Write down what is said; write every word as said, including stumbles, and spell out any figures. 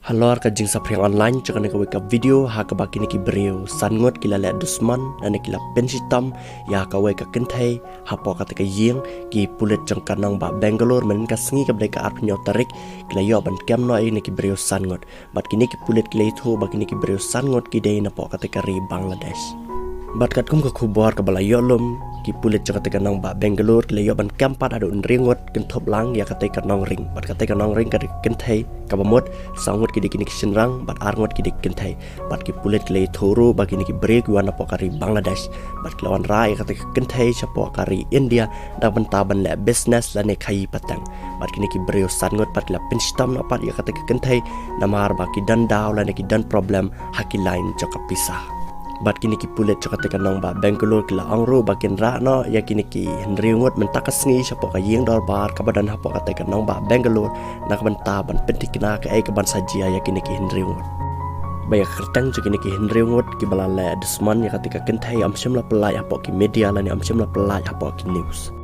Halor ka jingsaphriang online jong kane kawei ka video ha kaba kine ki briew san ngut ki la leh dusmon lane ki la pynshitom ïa kawei ka kynthei hapoh kata ka ïing. Ki pulit jong ka nongbah Bangalore mynhynnin ka sngi kaba dei ka arphew hynñiew tarik ki la ïoh ban kem noh ïa kine ki briew san ngut. Bad kine ki pulit ki la ïathuh ba kine ki briew san ngut ki dei napoh kata ka ri Bangladesh. Bad katkum ka khubor kaba la ïoh lum, ki pulit jong kata ka nongbah Bangalore ki la ïoh ban kem pat haduh hynriew ngut kynthup lang ïa kata ka nongring. Bad kata ka nongring ka dei ka kynthei, kaba mut saw ngut ki dei kine ki shynrang bad ar ngut ki dei ki kynthei. Bad ki pulit ki la ïathuh ruh ba kine ki briew ki wan napoh ka ri Bangladesh. Bad ki la wanrah ïa kata ka kynthei shapoh ka ri India na ka bynta ban leh business lane khaïi pateng. Bad kine ki briew san ngut pat ki la pynshitom noh pat ïa kata ka kynthei namar ba ki don daw lane ki don problem ha ki lain jong ka pisa. Bad kine ki pulit jong kata ka nongbah Bangalore ki la ong ruh ba kin rah noh ïa kine ki hynriew ngut mynta ka sngi shapoh ka ïing dorbar kaba don hapoh kata ka nongbah Bangalore na ka bynta ban pynthikna kaei kaban sa jia ïa kine ki hynriew ngut. Ba ïa ka kyrteng jong kine ki hynriew ngut kiba la leh dusmon ïa kata ka kynthei ym shym la pyllait hapoh ki media lane ym shym la pyllait hapoh ki news.